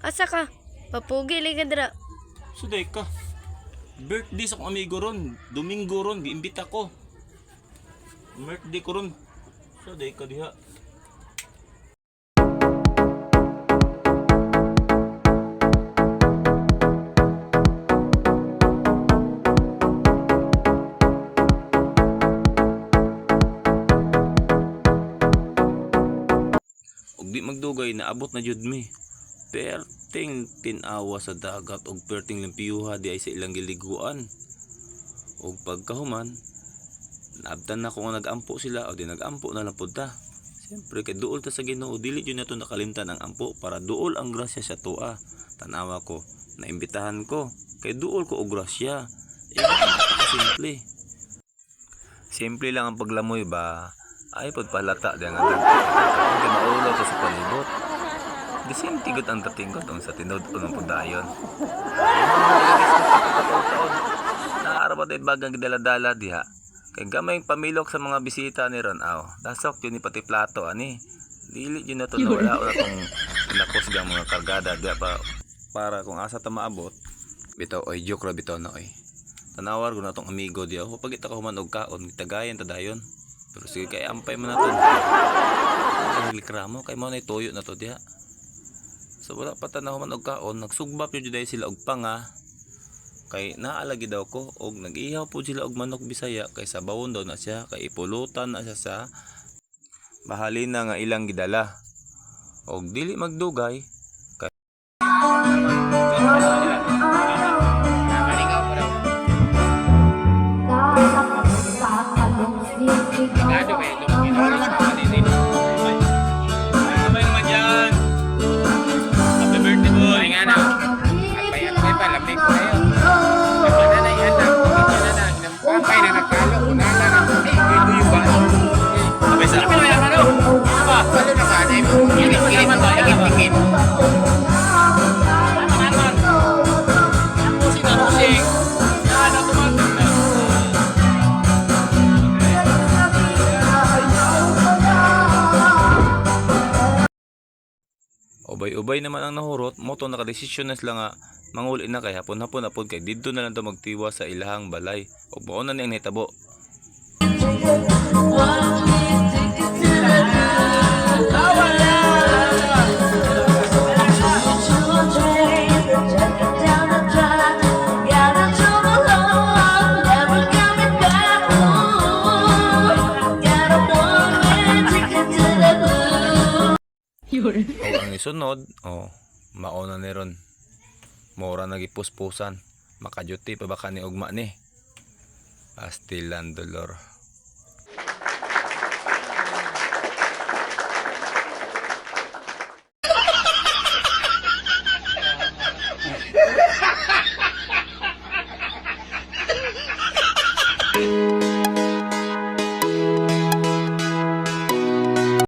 Asa ka? Papugi lagi ka dira. Suday ka. Birthday sa akong amigo ron. Domingo ron, giimbita ko. Birthday ko ron. Suday ka diha. Og di magdugay naabot na jud mi. Perting tinawa sa dagat og perting limpiyuha di ay sa ilang giliguan. Og pagkahuman, naabtan na ko nga nagampo sila o di nagampo na lang pud ta. Siyempre kay duol ta sa Ginoo, dili jud nato nakalimtan ang ampo para duol ang grasya sa atoa. Tanawa ko, naimbitahan ko kay duol ko og grasya. Eh, simple. Simple lang ang paglamoy ba? Ay pud palata di nga dagko. Kay maulaw ta sa palibot. Di same tigot ang dating ko tong sa tinud unang pudayon. Naara ba tayo bagang gidala-dala diha? Kay gamay pamilok sa mga bisita ni Ron aw. Dasok yun ni pati plato ani. Dili yun na to nawala wala tong pinakos gang mga kargada diha pa para kung asa ta maabot. Bitaw oy, joke ra bitaw na oy. Tanawar ko na tong amigo diha. Pag ita ka human og kaon, gitagayan ta dayon. Pero sige kay ampay man naton. Nagreklamo kay mo na tuyo na to diha. So wala pa ta nahuman og kaon, nagsugbap jud diay sila og panga. Kay naalagi daw ko og nag-ihaw pud sila og manok Bisaya kay sabawon daw na siya, kay ipulutan na siya sa bahalina nga ilang gidala. Og dili magdugay kay Sabay naman dyan. Happy birthday, boy. Ay nga na. At pa lamig ko kayo. Nanay anak, na na nagkalo, kunala na. Ito yung ba? Sabay sa Walo na ka, dahil kilit kilit kilit. Ubay-ubay naman ang nahurot, moto nakadesisyon na sila nga manguli na kay hapon-hapon apod kay didto na lang daw magtiwa sa ilahang balay. Ug mao na ni ang nahitabo. Ug ang isunod, oh, mao na ni ron. Mora nagipuspusan. Makadyuti pa baka ni ugma ni. Pastilan dolor.